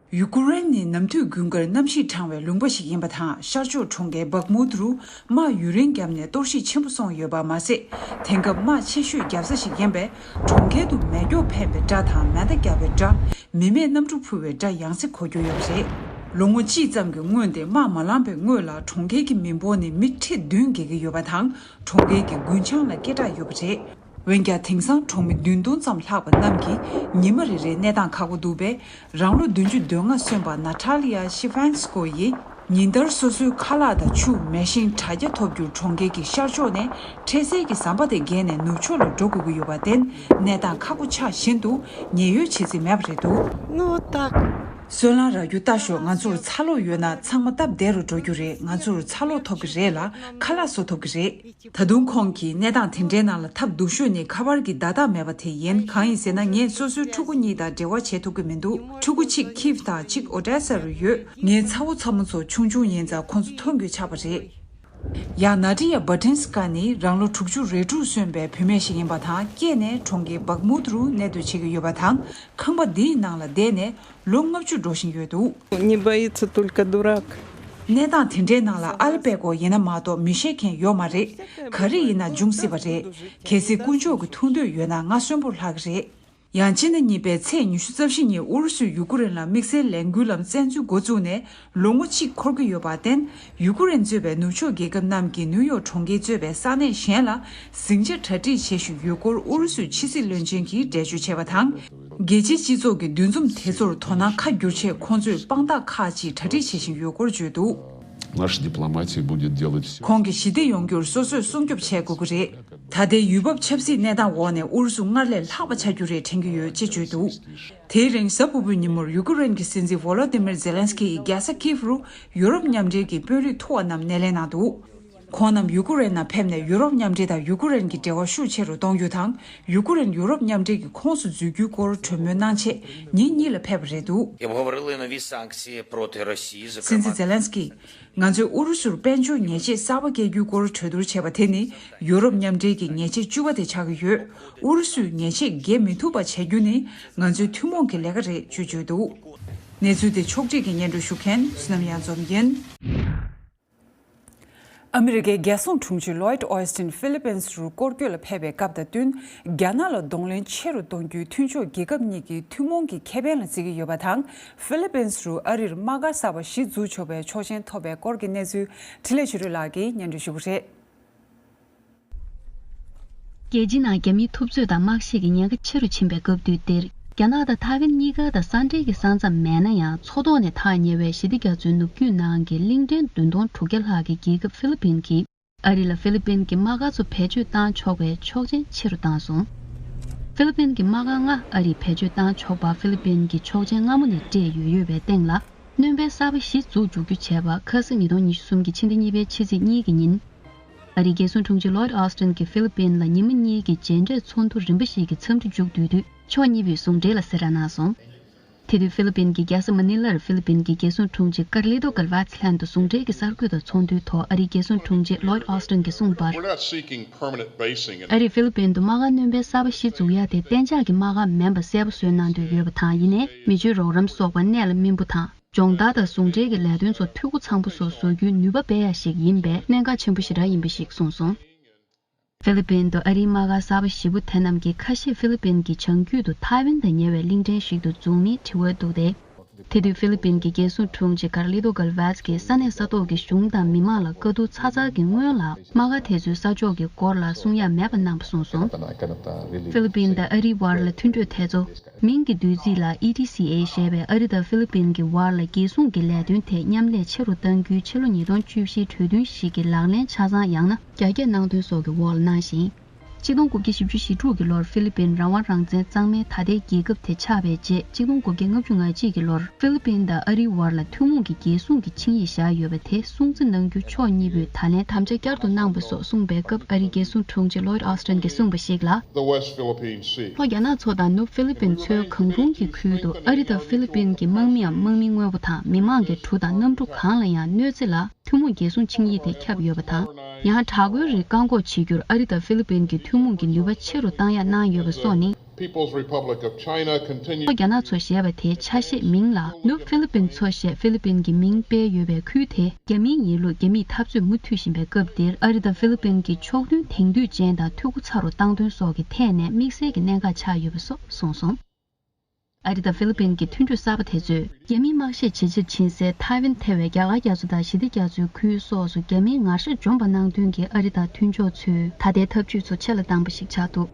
ཡུ་ཀེ་རེན་ནི་ནམ་དུས་དགུན་ཁར་གནམ་གཤིས་གྲང་བའི་ལུང་པ་ཞིག་ཡིན་པ་དང་། ཤར་ཕྱོགས་གྲོང་ཁྱེར་བག་མུད་རུ་དམག་ཡུན་རིང་བརྒྱབ་ནས་གཏོར་བཤིག་ཆེན་པོ་སོང་ཡོད་པ་མ་ཟད། དེང་སྐབས་དམག་ཆེ་ཤོས་བརྒྱབ་ས་ཞིག་ཡིན་པས། གྲོང་ཁྱེར་དུ་མེ་སྒྱོགས་འཕེན་པའི་སྒྲ་དང་མེ་མདའ་བརྒྱབ་པའི་སྒྲ། མི་མེད་གནམ་གྲུ་འཕུར་བའི་སྒྲ་ཡང་སེ་གོ་རྒྱུ་ཡོད་པ་རེད། ལོ་ངོ་གཅིག་ཙམ་གྱི་སྔོན་ཏེ་དམག་མ་ལངས་པའི་སྔོན་ལ་གྲོང་ཁྱེར་གྱི་མི་འབོར་ནི་མི་ཁྲི་བདུན་བརྒལ་གྱི་ཡོད་པ་དང་། གྲོང་ཁྱེར་གྱི་རྒུན་ཆང་ལ་སྐད་གྲགས་ཡོད་པ་རེད། འོན་ཀྱང་། དེང་སང་གྲོང་མི་བདུན་སྟོང་ཙམ་ལྷག་པ་རྣམས་ཀྱིས་ཉི་མ་རེ་རེའི་གནས་སྟངས་ཁག་པོ་འདུག་པས། རང་ལོ་བདུན་ཅུ་དོན་ལྔ་སོན་པ་ན་ཐ་ལི་ཡ་ཤི་ཧྥན་སི་ཀོ་ཡིས། ཉིན་ལྟར་སོ་སོའི་ཁ་ལག་དང་ཆུ། མེ་ཤིང་། དྲ་རྒྱ་ཐོབ་རྒྱུར་གྲོང་ཁྱེར་གྱི་ཤར་ཕྱོགས་ནས་འཕྲལ་སེལ་གྱི་ཟམ་པ་དེ་བརྒལ་ནས་ནུབ་ཕྱོགས་ལ་འགྲོ་དགོས་ཀྱི་ཡོད་པར་བརྟེན། གནས་སྟངས་ཁག་པོ་ཆགས་བཞིན་དུ། ཉེན་གཡོལ་བྱེད་རྩིས་མེད་པ་རེད་འདུག་སོལ་རླངས་རག་རྒྱུ་ལྟ་ཤོག་ང་ཚོར་ཚ་གློག་ཡོད་ན་ཚང་མ་སྟབས་བདེ་རུ་འགྲོ་རྒྱུ་རེད། ང་ཚོར་ཚ་གློག་ཐོབ་ཀྱི་རེད་ལ། ཁ་ལག་བཟོ་ཐུབ་ཀྱི་རེད། ད་དུང་ཁོང་གིས་གནས་སྟངས་དེ་འདྲའི་ནང་ལ་ཐབས་སྡུག་ཤོས་ནི་ཁ་པར་གྱི་བརྡ་རྟགས་མེད་པ་དེ་ཡིན། གང་ཡིན་ཟེར་ན། ངས་སོ་སོའི་ཕྲུ་གུ་གཉིས་དང་འབྲེལ་བ་བྱེད་ཐུབ་ཀྱི་མི་འདུག་ཕྲུ་གུ་གཅིག་ཁིབ་དང་གཅིག་ཨོ་ཌེ་ས་རུ་ཡོད། ངའི་ཚ་བོ་ཚ་མོ་ཚོ་ཆུང་ཆུང་ཡིན་ཙང་ཁོང་ཚོ་མཐོང་རྒྱུ་ཆགས་པ་རེད། ཡང་ན་ཏི་ཡ་བྷ་ཏིན་སི་ཀ་ནི་རང་ལོ་དྲུག་ཅུ་རེ་དྲུག་སོན་པའི་བུད་མེད་ཞིག་ཡིན་པ་དང་། སྐྱེས་ནས་གྲོང་ཁྱེར་བག་མུད་རུ་གནས་སྡོད་བྱེད་ཀྱི་ཡོད་པ་དང་། ཁང་པ་འདིའི་ནང་ལ་བསྡད་ནས་ལོ་ལྔ་བཅུ་འགྲོ་བཞིན་ཡོད་འདུག Не боится только дурак. གནས་སྟངས་དེ་འདྲའི་ནང་ལ་ཨལ་པད་ཀོ་ཡིན་ན་མ་གཏོགས་མི་ཤེས་མཁན་ཡོད་མ་རེད། ག་རེ་ཡིན་ན་འབྱུང་སྲིད་པ་རེད། གལ་སྲིད་དཀོན་མཆོག་གི་ཐུགས་འདོད་ཡོད་ན་ང་གསོན་པོར་ལྷག་གི་རེད། ཡང་སྤྱི་ཟླ་གཉིས་པའི་ཚེས་ཉི་ཤུ་རྩ་བཞི་ཉིན་ཨུ་རུ་སུས་ཡུ་ཀེ་རེན་ལ་དམིགས་བསལ་ལས་འགུལ་ལམ་བཙན་འཛུལ་འགོ་བཙུགས་ནས་ལོ་ངོ་གཅིག་འཁོར་གྱི་ཡོད་པར་བརྟེན། ཡུ་ཀེ་རེན་གཙོས་པའི་ནུབ་ཕྱོགས་རྒྱལ་ཁབ་རྣམས་ཀྱིས་ནིའུ་ཡོག་གྲོང་ཁྱེར་གཙོས་པའི་ས་གནས་གཞན་ལ་ཟིང་ཆ་གྲ་སྒྲིག་བྱེད་བཞིན་ཡོད་སྐོར་ཨུ་རུ་སུའི་ཕྱི་སྲིད་བློན་ཆེན་གྱིས་འགྲེལ་བརྗོད་བྱས་པ་དང་། རྒྱལ་སྤྱིའི་སྤྱི་ཚོགས་ཀྱི་འདུ་འཛོམས་དེ་ཚོར་དོ་སྣང་ཁ་བསྒྱུར་ཆེད་ཁོང་ཚོས་དཔང་རྟགས་ཁག་ཅིག་གྲ་སྒྲིག་བྱེད་བཞིན་ཡོད་སྐོར་བརྗོད་འདུག Наша дипломатия будет делать все. ཁོང་གིས་ཞི་བདེ་ཡོང་རྒྱུར་སོ་སོས་སྲུང་སྐྱོབ་བྱེད་དགོས་ཀྱི་རེད། ད་ལྟའི་ཡུལ་བབ་ཆབ་སྲིད་གནས་སྟངས་འོག་ནས་ཨུ་རུ་སུ་སྔར་ལས་ལྷག་པ་ཆགས་རྒྱུ་རེད་དྲན་གྱི་ཡོད་ཅེས་བརྗོད་འདུག་དེའི་རིང་གཟའ་ཕུར་བུའི་ཉིན་མོར་ཡུ་ཀེ་རེན་གྱི་སྲིད་འཛིན་ཝོ་ལོ་ཏི་མིར་ཛེ་ལན་སི་ཀི་ཡིས་རྒྱལ་ས་ཀིབ་རུ་ཡུ་རོབ་མཉམ་འབྲེལ་གྱི་དཔོན་རིགས་མཐོ་བ་རྣམས་སྣེ་ལེན་གནང་འདུག་ཁོང་རྣམས་ཡུ་ཀེ་རེན་ནང་ཕེབས་ནས་ཡུ་རོབ་མཉམ་འབྲེལ་དང་ཡུ་ཀེ་རེན་གྱི་འབྲེལ་བ་ཤུགས་ཆེ་རུ་གཏོང་རྒྱུ་དང་། ཡུ་ཀེ་རེན་ཡུ་རོབ་མཉམ་འབྲེལ་གྱི་ཁོངས་སུ་འཛུལ་རྒྱུའི་སྐོར་གྲོས་མོལ་གནང་ཆེད་ཉིན་གཉིས་ལ་ཕེབས་པ་རེད་འདུག Я б говорили нові санкції проти Росії, зокрема. སྲིད་འཛིན་ཛེ་ལན་སི་ཀི། ང་ཚོས་ཨུ་རུ་སུར་དཔལ་འབྱོར་ཉེས་ཆད་གསར་པ་བཀལ་རྒྱུའི་སྐོར་གྲོས་བསྡུར་བྱས་པ་དེ་ནི་ཡུ་རོབ་མཉམ་འབྲེལ་གྱི་ཉེས་ཆད་བཅུ་པ་དེ་ཆགས་ཀྱི་ཡོད། ཨུ་རུ་སུས་ཉེས་ཆད་འགེལ་མི་ཐུབ་པ་བྱ་རྒྱུ་ནི་ང་ཚོའི་ཐུན་མོང་གི་ལས་ཀ་རེད་ཅེས་བརྗོད་འདུག་གནས་ཚུལ་དེ་ཕྱོགས་སྒྲིག་གིས་སྙན་སྒྲོན་ཞུ་མཁན་བསོད་ནམས་གཡང་འཛོམས་ཡིན། ཨ་མི་རི་ཀའི་རྒྱལ་སྲུང་དྲུང་ཆེ་ལོའིད་ཨོ་སི་ཏིན་ཧྥི་ལི་པིན་སི་རུ་སྐོར་སྐྱོད་ལ་ཕེབས་པའི་སྐབས་དང་བསྟུན། རྒྱ་ནག་ལ་གདོང་ལེན་ཆེ་རུ་གཏོང་རྒྱུའི་མཐུན་ཕྱོགས་རྒྱལ་ཁབ་གཉིས་ཀྱི་ཐུན་མོང་གི་ཁེ་ཕན་ལ་བརྩི་གི་ཡོད་པ་དང་། ཧྥི་ལི་པིན་སི་རུ་ཨ་རིར་དམག་སྒར་གསར་པ་བཞི་འཛུགས་ཆོག་པའི་ཆོག་མཆན་ཐོབ་པའི་སྐོར་གྱི་གནས་ཚུལ་འཕྲིན་ལས་ཆོས་སྒྲོན་ལགས་ཀྱིས་སྙན་སྒྲོན་ཞུ་གི་རེད། རྒྱལ་སྤྱི་ནང་རྒྱ་མིའི་འཐབ་རྩོད་དང་དམག་ཤེད་ཀྱི་ཉེན་ཁ་ཆེ་རུ་ཕྱིན་པའི་སྐབས་དུས་འདིར། རྒྱ་ནག་དང་ཐའེ་ཝན་གཉིས་ཀ་དང་ས་འབྲེལ་གྱི་ས་མཚམས་མེད་ན་ཡང་། མཚོ་ཐོག་ནས་ཐག་ཉེ་བའི་ཞི་བདེ་རྒྱ་མཚོའི་ནུབ་རྒྱུད་ནང་གི་གླིང་ཕྲན་བདུན་སྟོང་དྲུག་བརྒྱ་ལྷག་གི་རྒྱལ་ཁབ་ཧྥི་ལི་པིན་གྱིས་ཨ་རི་ལ་ཧྥི་ལི་པིན་གྱི་དམག་སྒར་ཚོ་བེད་སྤྱོད་བཏང་ཆོག་པའི་ཆོག་མཆན་ཆེ་རུ་བཏང་སོང་། ཧྥི་ལི་པིན་གྱི་དམག་སྒར་ལྔ་ཨ་རིས་བེད་སྤྱོད་བཏང་ཆོག་པ་ཧྥི་ལི་པིན་གྱིས་ཆོག་མཆན་སྔ་མོ་ནས་སྤྲད་ཡོད་ཡོད་པའི་སྟེང་ལ། སྣོན་པའི་གསར་པ་བཞི་འཛུགས་འཇུག་རྒྱུ་བྱས་པ་ཁ་སང་ཉིས་སྟོང་ཉི་ཤུ་གསུམ་གྱི་ཕྱི་ཟླ་གཉིས་པའི་ཕྱི་ཚེས་གཉིས་ཀྱི་ཉིན། ཨ་རིའི་རྒྱལ་སྲུང་དྲུང་ཆེ་ལོའིད་ཨོ་སི་ཏིན་གྱིས་ཧྥི་ལི་པིན་ལ་ཉི་མ་གཉིས་ཀྱི་མཇལ་འཕྲད་ཚོགས་འདུ་རིམ་པ་ཞིག་གི་འཚམས་འདྲི་མཇུག་བསྡུས་དུས། ཕྱོགས་གཉིས་པོས་ཟུང་འབྲེལ་ལ་གསལ་བསྒྲགས་གནང་སོང་། དེ་དུས་ཧྥི་ལི་པིན་གྱི་རྒྱལ་ས་མ་ནི་ལར་ཧྥི་ལི་པིན་གྱི་རྒྱལ་སྲུང་དྲུང་ཆེ་ཀར་ལི་ཏོ་གལ་ཝཱ་ཙི་ལྷན་དུ་ཟུང་འབྲེལ་གྱི་གསར་འགོད་པ་ཚོགས་འདུའི་ཐོག་ཨ་རིའི་རྒྱལ་སྲུང་དྲུང་ཆེ་ལོའིད་ཨོ་སི་ཏན་གྱིས་གསུངས་པར། We're not seeking permanent basing in ཨ་རིས་ཧྥི་ལི་པིན་དུ་དམག་སྒར་སྣོན་པའི་གསར་པ་གཞི་འཛུགས་ཡ་དེ་གཏན་འཇགས་ཀྱི་དམག་སྒར་མིན་པ་གསལ་པོ་བཟོས་གནང་འདོད་ཡོད་པ་དང་། ཡིན་ནའི་མི་ཆོས་རོགས་རམ་སོགས་པ་གནད་ལ་སྨིན་པོ་དང་། སྦྱོང་བརྡར་དང་ཟུང་འབྲེལ་གྱི་ལས་དོན་ཚོ་འཐུས་སྒོ་ཚང་པོ་བཟོ་བཟོ་རྒྱུའི་ནུས་པ་སྤེལ་ཡ་ཞིག་ཡིན་པས་གནད་འགག་ཆེན་པོ་ཞེ་དྲག་ཡིན་པ་ཞིག་གསུངས་སོང་། ཧྥི་ལི་པིན་དུ་ཨ་རིའི་དམག་སྒར་གསར་པ་བཞི་པོ་དེ་རྣམས་ཀྱིས་ཁ་ཤས་ཧྥི་ལི་པིན་གྱི་བྱང་རྒྱུད་དུ་ཐའེ་ཝན་དང་ཉེ་བའི་གླིང་ཕྲན་ཞིག་ཏུ་འཛུགས་མིན་དྲི་བ་འདུག་སྟེ། དེ་དུས་ཧྥི་ལི་པིན་གྱི་རྒྱལ་སྲུང་དྲུང་ཆེ་ཀར་ལི་ཏོ་གལ་ཝཱ་ཙི་གིས་ས་གནས་ས་ཐོག་གི་གཞུང་དང་མི་མང་ལ་བཀའ་བསྡུར་ཚར་ཚར་གྱི་སྔོན་ལ་དམག་སྒར་དེ་ཚོའི་ས་ཕྱོགས་ཀྱི་སྐོར་ལ་གསུང་ཡ་མེད་པ་གནང་བ་གསུངས་སོང་། ཧྥི་ལི་པིན་དང་ཨ་རིའི་བར་ལ་མཐུན་གྲོས་དེ་ཚོ། མིང་གི་བསྡུས་ཚིག་ལ་ཨི་ཊི་སི་ཨེ་ཞེས་པའི་ཨ་རི་དང་ཧྥི་ལི་པིན་གྱི་བར་ལ་རྒྱལ་སྲུང་གི་ལས་དོན་ཐད་མཉམ་ལས་ཆེ་རུ་གཏང་རྒྱུའི་ཕྱི་ལོ་ཉིས་སྟོང་བཅུ་བཞིའི་གྲོས་མཐུན་ཞིག་གི་ལག་ལེན་ཆ་ཚང་ཡང་ན་རྒྱ་སྐྱེད་གནང་དོན་སོགས་ཀྱི་འོག་ལ་གནང་ཞིང་། ཆིག་སྟོང་དགུ་བརྒྱ་བཞི་བཅུ་ཞེ་དྲུག་གི་ལོར་ཧྥི་ལི་པིན་རང་དབང་རང་བཙན་གཙང་མའི་ད་ལྟའི་རྒྱལ་ཁབ་དེ་ཆགས་པའི་རྗེས་ཆིག་སྟོང་དགུ་བརྒྱ་ལྔ་བཅུ་ང་གཅིག་གི་ལོར་ཧྥི་ལི་པིན་དང་ཨ་རིའི་བར་ལ་ཐུན་མོང་གི་རྒྱལ་སྲུང་གི་ཆིངས་ཡིག་བཞག་ཡོད་པ་དེ་སྲུང་བརྩི་གནང་རྒྱུ་ཕྱོགས་གཉིས་པོས་ད་ལན་དམ་བཅའ་བསྐྱར་དུ་གནང་བ་སོགས་གསུངས་པའི་སྐབས་ཨ་རིའི་རྒྱལ་སྲུང་དྲུང་ཆེ་ལོའིད་ཨོ་སི་ཏན་གྱིས་གསུངས་པ་ཞིག་ལ། The West Philippine Sea. ལྷོ་རྒྱ་ནག་མཚོ་དང་ནུབ་ཧྥི་ལི་པིན་མཚོའི་གང་རུང་གི་ཁུལ་དུ་ཨ་རི་དང་ཧྥི་ལི་པིན་གྱི་དམག་མིའམ་དམག་མི་དངོས་པོ་དང་མི་མང་གི་གྲུ་དང་གནམ་གྲུ་གང་ལ་ཡང་གནོད་འཚེ་ལ་ཐུན་མོང་རྒྱལ་སྲུང་ཆིངས་ཡིག་དེ་ཁྱབ་ཡོད་པ་དང་། ཡང་དྲག་རྒོལ་རིགས་བཀག་འགོག་བྱེད་རྒྱུར་ཨ་རི་དང་ཧྥི་ལི་པིན་གྱི་ཐུན་མོང་གི་ནུས་པ་ཆེ་རུ་བཏང་ཡ་གནང་ཡོད་པ་སོགས་ནི། People's Republic of China continue. ལྷོ་རྒྱ་ནག་མཚོ་ཞེས་པ་དེའི་ཆ་ཤས་མིང་ལ་ནུབ་ཧྥི་ལི་པིན་མཚོ་ཞེས་ཧྥི་ལི་པིན་གྱི་མིང་སྤེལ་ཡོད་པའི་ཁུལ་དེ་རྒྱ་མིའི་ཡིན་ལུགས་རྒྱ་མིས་འཐབ་རྩོད་མུ་མཐུད་བཞིན་པའི་སྐབས་འདིར་ཨ་རི་དང་ཧྥི་ལི་པིན་གྱི་ཕྱོགས་མཐུན་དེང་དུས་ཅན་དང་འཐུས་སྒོ་ཚ་རུ་བཏང་དོན་སོགས་ཀྱི་ཐད་ནས་དམིགས་བསལ་གྱི་གནད་འགག་ཆགས་ཡོད་པ་སོགས་གསུངས་སོང་། ཨ་རི་དང་ཧྥི་ལི་པིན་གྱི་མཐུན་གྲོས་གསར་པ་དེ་ཚོས་རྒྱ་མིའི་དམག་ཤེད་ཇེ་ཆེར་ཕྱིན་སའི་ཐའེ་ཝན་ཐེ་བའི་རྒྱ་གར་རྒྱ་མཚོ་དང་ཞི་བདེ་རྒྱ་མཚོའི་ཁུལ་སོགས་སུ་རྒྱ་མིའི་ངར་ཤ་འཇོམས་པ་གནང་དོན་གྱིས་ཨ་རི་དང་མཐུན་ཕྱོགས་ཚོས་ད་ལྟའི་ཐབས་ཇུས་ཚོ་ཆེ་ལ་བཏང་པ་ཞིག་ཆགས་འདུག་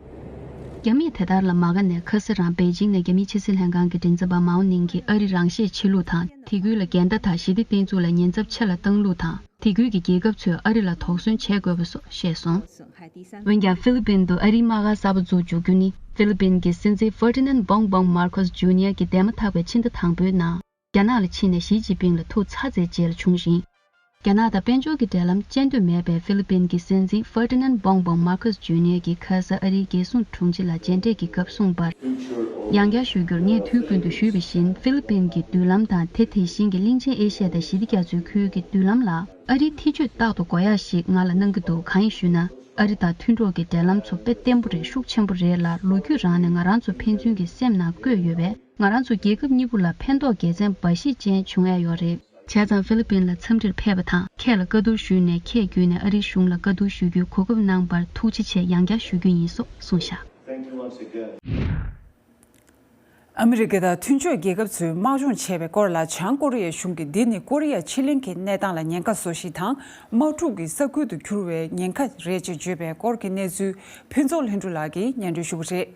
རྒྱ་མིས་དེ་ལྟར་ལ་མ་དགའ་ནས་ཁ་སང་རང་པེ་ཅིང་ནས་རྒྱ་མིའི་ཕྱི་སྲིད་ལྷན་ཁང་གི་མགྲིན་ཚབ་པ་མའོ་ནིང་གིས་ཨ་རི་རང་ཤེད་ཆེ་ལུགས་དང་དེ་ཁུལ་ལ་འགལ་ཟླ་དང་ཞི་བདེ་བརྟན་ཚུགས་ལ་ཉེན་ཚབས་ཆེ་ལ་བཏང་ལུགས་དང་དེ་ཁུལ་གྱི་རྒྱལ་ཁབ་ཚོས་ཨ་རི་ལ་དོགས་ཟོན་བྱེད་དགོས་པ་སོགས་བཤད་སོང་། འོན་ཀྱང་ཧྥི་ལི་པིན་དུ་ཨ་རིའི་དམག་སྒར་གསར་པ་འཛུགས་འཇུག་རྒྱུ་ནི་ཧྥི་ལི་པིན་གྱི་སྲིད་འཛིན་ཧྥར་ཏི་ནན་བོང་བོང་མར་ཁོས་ཇུ་ནི་ཡར་གྱི་འདས་མ་ཐག་པའི་ཕྱི་ཟླ་དང་པོའི་ནང་རྒྱ་ནག་ལ་ཕྱིན་ནས་ཞི་ཅིན་ཕིང་ལ་ཐུག་ཚར་ཚར་རྗེས་ལ་བྱུང་ཞིང་། རྒྱ་ནག་དང་དཔལ་འབྱོར་གྱི་འབྲེལ་ལམ་བཅད་འདོད་མེད་པའི་ཧྥི་ལི་པིན་གྱི་སྲིད་འཛིན་ཧྥར་ཏི་ནན་བོང་བོང་མར་ཁོས་ཇུ་ནི་ཡར་གྱིས་ཁ་སང་ཨ་རིའི་རྒྱལ་སྲུང་དྲུང་ཆེ་ལ་མཇལ་འཕྲད་ཀྱི་སྐབས་གསུངས་པར། ཡང་བསྐྱར་ཞུ་རྒྱུར་ངས་དུས་ཀུན་ཏུ་ཞུས་པ་བཞིན་ཧྥི་ལི་པིན་གྱི་མདུན་ལམ་དང་དེ་དེ་བཞིན་གྱི་གླིང་ཆེན་ཨེ་ཤ་ཡ་དང་ཞི་བདེ་རྒྱ་མཚོའི་ཁུལ་གྱི་མདུན་ལམ་ལ་ཨ་རིའི་ཐེ་བྱུས་རྟག་ཏུ་དགོས་ཡག་ཞིག་ང་ལ་གནང་གི་འདུག་གང་ཡིན་ཞུས་ན། ཨ་རི་དང་མཐུན་གྲོགས་ཀྱི་འབྲེལ་ལམ་ཚོ་དཔེ་བརྟན་པོ་རེད། ཤུགས་ཆེན་པོ་རེད་ལ། ལོ་རྒྱུས་རང་ནས་ང་རང་ཚོ་ཕན་ཚུན་གྱི་སེམས་ནང་བཀོད་ཡོད་པས། ང་རང་ཚོ་རྒྱལ་ཁབ་གཉིས་པོ་ལ་ཕན་ཐོགས་དགེ་མཚན་འབའ་ཞིག་ཅན་བྱུང་ཡ་ཡོད་རེད། བྱས་ཙང་ཧྥི་ལི་པིན་ལ་འཚམས་འདྲིར་ཕེབས་པ་དང་ཁྱེད་ལ་བཀའ་བསྡུར་ཞུས་ནས་ཁྱེད་བརྒྱུད་ནས་ཨ་རིའི་གཞུང་ལ་བཀའ་བསྡུར་ཞུ་རྒྱུའི་གོ་སྐབས་གནང་བར་ཐུགས་རྗེ་ཆེ་ཡང་བསྐྱར་ཞུ་རྒྱུ་ཡིན་སོགས་གསུངས་བཞག Thank you once again. ཨ་མི་རི་ཀ་དང་མཐུན་ཕྱོགས་རྒྱལ་ཁབ་ཚོས་དམག་སྦྱོང་བྱས་པའི་སྐོར་ལ་བྱང་ཀོ་རི་ཡའི་གཞུང་གིས་འདི་ནི་ཀོ་རི་ཡ་ཕྱེད་གླིང་གི་གནས་སྟངས་ལ་ཉེན་ཁ་བཟོ་གཞི་དང་དམག་འཁྲུག་གི་ས་ཁུལ་དུ་གྱུར་བའི་ཉེན་ཁ་རེད་ཅེས་བརྗོད་པའི་སྐོར་གྱི་གནས་ཚུལ་ཕུན་ཚོགས་ལྷུན་གྲུབ་ལགས་ཀྱིས་སྙན་སྒྲོན་ཞུ་གི་རེད།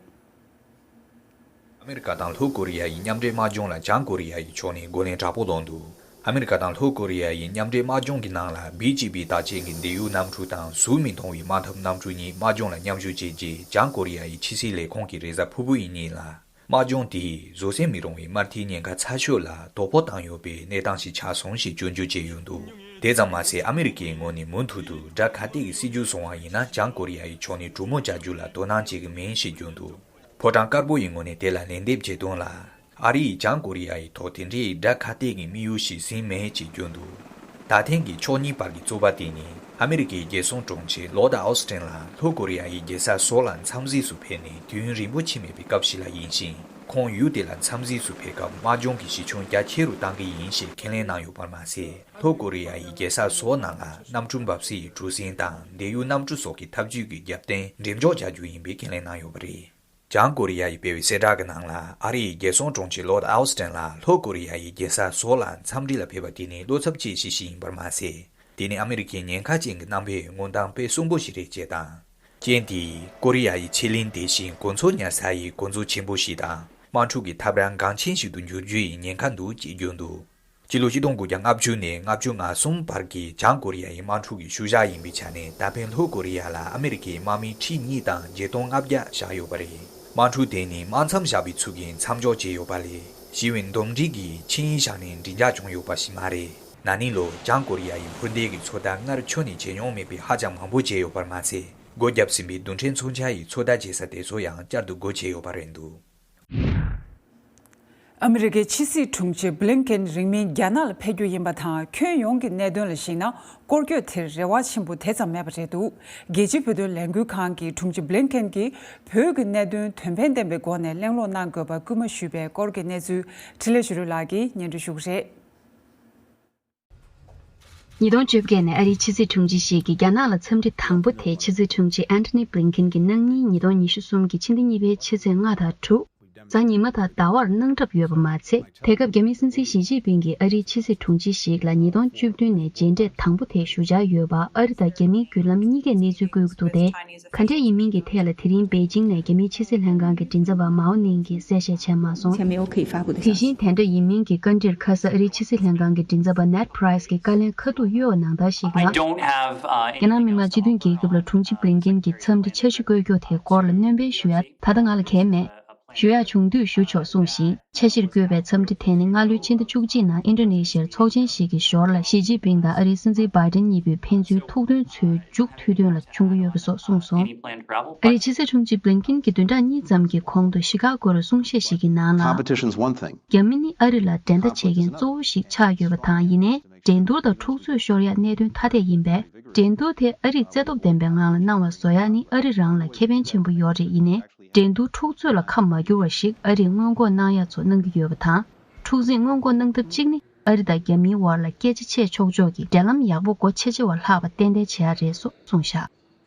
ཨ་མི་རི་ཀ་དང་ལྷོ་ཀོ་རི་ཡ་ཡི་མཉམ་འབྲེལ་དམག་སྦྱོང་ལ་བྱང་ཀོ་རི་ཡ་ཡི་ཕྱོགས་ནས་རྒོལ་ལན་དྲག་པོ་བསླངས་འདུག་ཨ་མི་རི་ཀ་དང་ལྷོ་ཀོ་རི་ཡ་ཡི་མཉམ་འབྲེལ་དམག་སྦྱོང་གི་ནང་ལ་བི་ཇི་པི་བརྟག་དཔྱད་ཀྱི་འདེད་ཡུལ་གནམ་གྲུ་དང་གཟུགས་མི་མཐོང་བའི་དམག་འཐབ་གནམ་གྲུ་གཉིས་དམག་སྦྱོང་ལ་མཉམ་ཞུགས་བྱས་རྗེས། བྱང་ཀོ་རི་ཡ་ཡི་ཕྱི་སྲིད་ལས་ཁུངས་ཀྱི་རེས་གཟའ་ཕུར་བུ་ཡི་ཉིན་ལ། དམག་སྦྱོང་དེས་བཟོད་བསྲན་མི་རུང་བའི་དམར་མཐིལ་ཉེན་ཁ་ཚ་ཤོས་ལ་དོ་ཕོག་བཏང་ཡོད་པའི་གནས་སྟངས་ཤིག་ཆགས་སོང་ཞེས་སྐྱོན་བརྗོད་བྱས་ཡོད་འདུག་དེ་ཙམ་མ་ཟད། ཨ་མི་རི་ཀའི་ངོས་ནས་མུ་མཐུད་དུ་དགྲ་ག་ཐད་ཀྱི་སྲིད་ཇུས་བཟུང་བ་ཡིན་ན། བྱང་ཀོ་རི་ཡ་ཡི་ཕྱོགས་ནས་གྲོས་མོལ་བྱ་རྒྱུ་ལ་དོ་སྣང་བྱེད་ཀྱི་མིན་ཞེས་བརྗོད་འདུག་ཕོ་བྲང་དཀར་པོ་ཡི་ངོས་ནས་དེ་ལ་ལན་འདེབས་བྱས་དོན་ལ། ཨ་རི་ཡིས་བྱང་ཀོ་རི་ཡ་ཡི་ཐོག་དེ་འདྲའི་དགྲ་ག་ཐད་ཀྱི་དམིགས་ཡུལ་ཞིག་ཟིན་མེད་ཅེས་བརྗོད་འདུག་ད་ཐེངས་ཀྱི་ཕྱོགས་གཉིས་བར་གྱི་རྩོད་པ་དེ་ནི། ཨ་མི་རི་ཀའི་རྒྱལ་སྲུང་དྲུང་ཆེ་ལོའིཌ་ཨོ་སི་ཏན་ལགས་ལྷོ་ཀོ་རི་ཡ་ཡི་རྒྱལ་ས་སོལ་ལ་འཚམས་གཟིགས་སུ་ཕེབས་ནས་དུས་ཡུན་རིང་པོ་ཕྱིན་མེད་པའི་སྐབས་ཤིག་ལ་ཡིན་ཞིང་། ཁོང་ཡུལ་དེ་ལ་འཚམས་གཟིགས་སུ་ཕེབས་སྐབས་དམག་སྦྱོང་གི་གཞི་ཁྱོན་རྒྱ་ཆེ་རུ་གཏང་གི་ཡིན་ཞེས་ཁས་ལེན་གནང་ཡོད་པར་མ་ཟད། ལྷོ་ཀོ་རི་ཡ་ཡི་རྒྱལ་ས་སོལ་ནང་ལ་གནམ་གྲུ་འབབ་སའི་གྲུ་གཟིངས་དང་འདེད་ཡུལ་གནམ་གྲུ་སོགས་ཀྱི་ཐབས་ཇུས་ཀྱི་རྒྱབ་རྟེན་འགྲེམས་འཇོག་བྱ་རྒྱུ་ཡིན་པའི་ཁས་ལེན་གནང་ཡོད་པ་རེད། བྱང་ཀོ་རི་ཡ་ཡིས་སྤེལ་བའི་གསལ་བསྒྲགས་ཀྱི་ནང་ལ། ཨ་རིའི་རྒྱལ་སྲུང་དྲུང་ཆེ་ལོར་ཨའོ་སི་ཏན་ལགས་ལྷོ་ཀོ་རི་ཡ་ཡི་རྒྱལ་ས་སོལ་ལ་འཚམས་འདྲི་ལ་ཕེབས་པ་དེ་ནི་བློ་འཚབ་ཆེ་ཤོས་ཤིག་ཡིན་པར་མ་ཟད། དེ་ནི་ཨ་མི་རི་ཀའི་ཉེན་ཁ་ཅན་གྱི་རྣམ་པའི་མངོན་སྟངས་དཔེ་གསོན་པོ་ཞིག་རེད་ཅེས་དང་། རྐྱེན་དེས་ཀོ་རི་ཡ་ཡི་ཕྱེད་གླིང་དེ་བཞིན་གོ་མཚོན་ཉར་ས་ཡི་འགོ་མཛོད་ཆེན་པོ་ཞིག་དང་། དམག་འཁྲུག་གི་ཐབས་རང་འགངས་ཆེན་ཞིག་ཏུ་འགྱུར་རྒྱུ་ཡི་ཉེན་ཁ་འདུག་ཅེས་བརྗོད་འདུག་སྤྱི་ལོ་ཆིག་སྟོང་དགུ་བརྒྱ་ལྔ་བཅུ་ནས་ལྔ་བཅུ་ང་གསུམ་བར་གྱི་བྱང་ཀོ་རི་ཡ་ཡི་དམག་འཁྲུག་གི་ཤུལ་བཞག་ཡིན་པའི་ཆ་ནས། ད་ཕན་ལྷོ་ཀོ་རི་ཡ་ལ་ཨ་མི་རི་ཀའི་དམག་མི་ཁྲི་གཉིས་དང་བརྒྱད་སྟོང་ལྔ་བརྒྱ་བཞག་ཡོད་པ་རེད། དམག་འཁྲུག་དེ་ནི་དམག་མཚམས་བཞག་པའི་ཚུལ་གྱིས་མཚམས་འཇོག་བྱས་ཡོད་པ་ལས། ཞི་བའི་འདུམ་འགྲིག་གི་ཆིངས་ཡིག་བཞག་ནས་མགྲིན་ཚབ་བྱུང་ཡོད་པ་ཞིག་མ་རེད། ན་ནིང་ལོར་བྱང་ཀོ་རི་ཡ་ཡི་འཕུར་མདེལ་གྱི་ཚོད་ལྟ་སྔར་ཁྱོན་ནས་བྱས་མྱོང་མེད་པའི་ཧ་ཅང་མང་པོ་བྱས་ཡོད་པར་མ་ཟད། སྒོ་བརྒྱབ་ཟིན་པའི་རྡུལ་ཕྲན་མཚོན་ཆ་ཡི་ཚོད་ལྟ་བྱེད་ས་དེ་ཚོ་ཡང་བསྐྱར་དུ་སྒོ་ཕྱེ་ཡོད་པ་རེད་འདུག་ཨ་མི་རི་ཀའི་ཕྱི་སྲིད་དྲུང་ཆེ་བྷི་ལིན་ཀེན་རིང་མིན་རྒྱ་ནག་ལ་ཕེབས་རྒྱུ་ཡིན་པ་དང་། ཁྱོན་ཡོངས་ཀྱི་གནད་དོན་ལ་གཞིགས་ན། སྐོར་སྐྱོད་དེར་རེ་བ་ཆེན་པོ་དེ་ཙམ་མེད་པ་རེད་འདུག་རྒྱལ་སྤྱིའི་བོད་དོན་ལས་འགུལ་ཁང་གིས་དྲུང་ཆེ་བྷི་ལིན་ཀེན་གྱིས་བོད་ཀྱི་གནད་དོན་དོན་ཕན་ལྡན་པའི་སྒོ་ནས་གླེང་སློང་གནང་དགོས་པར་སྐུལ་མ་ཞུས་པའི་སྐོར་གྱི་གནས་ཚུལ་འཕྲིན་ལས་ཞུ་རོལ་ལགས་ཀྱིས་སྙན་སྒྲོན་ཞུ་གི་རེད། ཉིས་སྟོང་བཅོ་བརྒྱད་ནས་ཨ་རིའི་ཕྱི་སྲིད་དྲུང་ཆེ་ཞིག་གིས་རྒྱ་ནག་ལ་འཚམས་འདྲི་དང་པོ་དེ་ཕྱི་སྲིད་དྲུང་ཆེ་ཨན་ཐོ་ནི་བྷི་ལིན་ཀིན་གྱིས་གནངས་ཉིན་ཉིས་སྟོང་ཉི་ཤུ་གསུམ་གྱི་ཕྱི་ཟླ་གཉིས་པའི་ཕྱི་ཚེས་ལྔ་དང་དྲུག་གཟའ་ཉི་མ་དང་ཟླ་བར་གནང་གྲབས་ཡོད་པ་མ་ཚད། དེ་སྐབས་རྒྱ་མིའི་སྲིད་འཛིན་ཞི་ཅིན་ཕིང་གིས་ཨ་རིའི་ཕྱི་སྲིད་དྲུང་ཆེ་ཞིག་ལ་ཉིས་སྟོང་བཅུ་བདུན་ནས་མཇལ་འཕྲད་དང་པོ་དེ་ཞུ་འཆར་ཡོད་པ་ཨ་རི་དང་རྒྱ་མིའི་བརྒྱུད་ལམ་གཉིས་ཀས་གནས་ཚུལ་བཀོད་ཀྱི་འདུག་སྟེ། ག་འདྲས་ཡིན་མིན་གྱི་ཐད་ལ་དེ་རིང་པེ་ཅིང་ནས་རྒྱ་མིའི་ཕྱི་སྲིད་ལྷན་ཁང་གི་མགྲིན་ཚབ་པ་མའོ་ནིང་གིས་གསལ་བཤད་བྱས་མ་སོང་། དེ་བཞིན་དེ་འདྲ་ཡིན་མིན་གྱི་བཀའ་འདྲིར་ཁ་ས་ཨ་རིའི་ཕྱི་སྲིད་ལྷན་ཁང་གི་མགྲིན་ཚབ་པ་ནེད་པྲའི་སི་གིས་བཀའ་ལན་ཁ་ཐུག་གཡོལ་བ་ནང་ལྟར་ཞིག་ལ། རྒྱ་ནག་མི་དམངས་སྤྱི་མཐུན་རྒྱལ་ཁབ་ལ་དྲུང་ཆེ་བྷི་ལིན་ཀིན་གྱི་འཚམས་འདྲི་འཆར་གཞི་བཀོད་རྒྱུ་དེའི་སྐོར་ལ་སྣོན་སྤེལ་ཞུ་ཡ་ད་ལྟ་ང་ལ་གལ་མེད། ཞུ་ཡག་བྱུང་དུས་ཞུ་ཆོག་གསུངས་ཤིང་། འཆར་གཞིར་བཀོད་པའི་འཚམས་འདྲི་དེ་ནི་སྔ་ལོའི་ཕྱི་ཟླ་བཅུ་གཅིག་ནང་ཨིན་ཌོ་ནེ་ཤི་ཡར་ཚོགས་ཆེན་ཞིག་གི་ཞོར་ལ་ཞི་ཅིན་ཕིང་དང་ཨ་རིའི་སྲིད་འཛིན་བྷའི་ཌེན་གཉིས་པོའི་ཕན་ཚུན་ཐུག་འདོན་ཚོའི་མཇུག་མཐུད་དོན་ལ་བྱུང་གི་ཡོད་པ་སོགས་གསུངས་སོང་། ཨ་རིའི་ཕྱི་སྲིད་དྲུང་ཆེ་བྷི་ལིན་ཀིན་གྱིས་བདུན་ཕྲག་གཉིས་ཙམ་གྱི་གོང་དུ་ཤི་ཀ་གོར་གསུང་བཤད་ཞིག་གི་ནང་ལ། Competition's one thing. རྒྱ་མི་ནི་ཨ་རི་ལ་འགྲན་ཟླ་བྱེད་མཁན་གཙོ་བོ་ཞིག་ཆགས་ཡོད་པ་དང་། ཡིན་ནའི་འགྲན་བསྡུར་དང་འཁྲུག་རྩོད་ཤོར་ཡག་གནད་དོན་ཐ་དད་ཡིན་པས། འགྲན་བསྡུར་དེ་ཨ་རིས་རྩེ་སྟོབས་ལྡན་པའི་ངང་ལ་གནང་བ་བཟོ་ཡག་ནི་ཨ་རི་རང་ལ་ཁེ་ཕན་ཆེན་པོ་ཡོད་རེད། ཡིན་ནའི། འགྲན་བསྡུར་འཁྲུག་རྩོད་ལ་ཁ་མ་བསྒྱུར་བ་ཞིག་ཨ་རིས་སྔོན་འགོག་གནང་ཡ་ཚོ་གནང་གི་ཡོད་པ་དང་། འཁྲུག་འཛིང་སྔོན་འགོག་གནང་ཐབས་གཅིག་ནི་ཨ་རི་དང་རྒྱ་མིའི་བར་ལ་སྐད་ཆ་བཤད་ཆོག་ཆོག་གི་འབྲེལ་ལམ་ཡག་པོ་སྒོ་ཕྱེ་ཕྱེ་བ་ལྷག་པ་ཏན་ཏན་བྱེད་ཡ་རེད་སོགས་གསུངས་བཞག་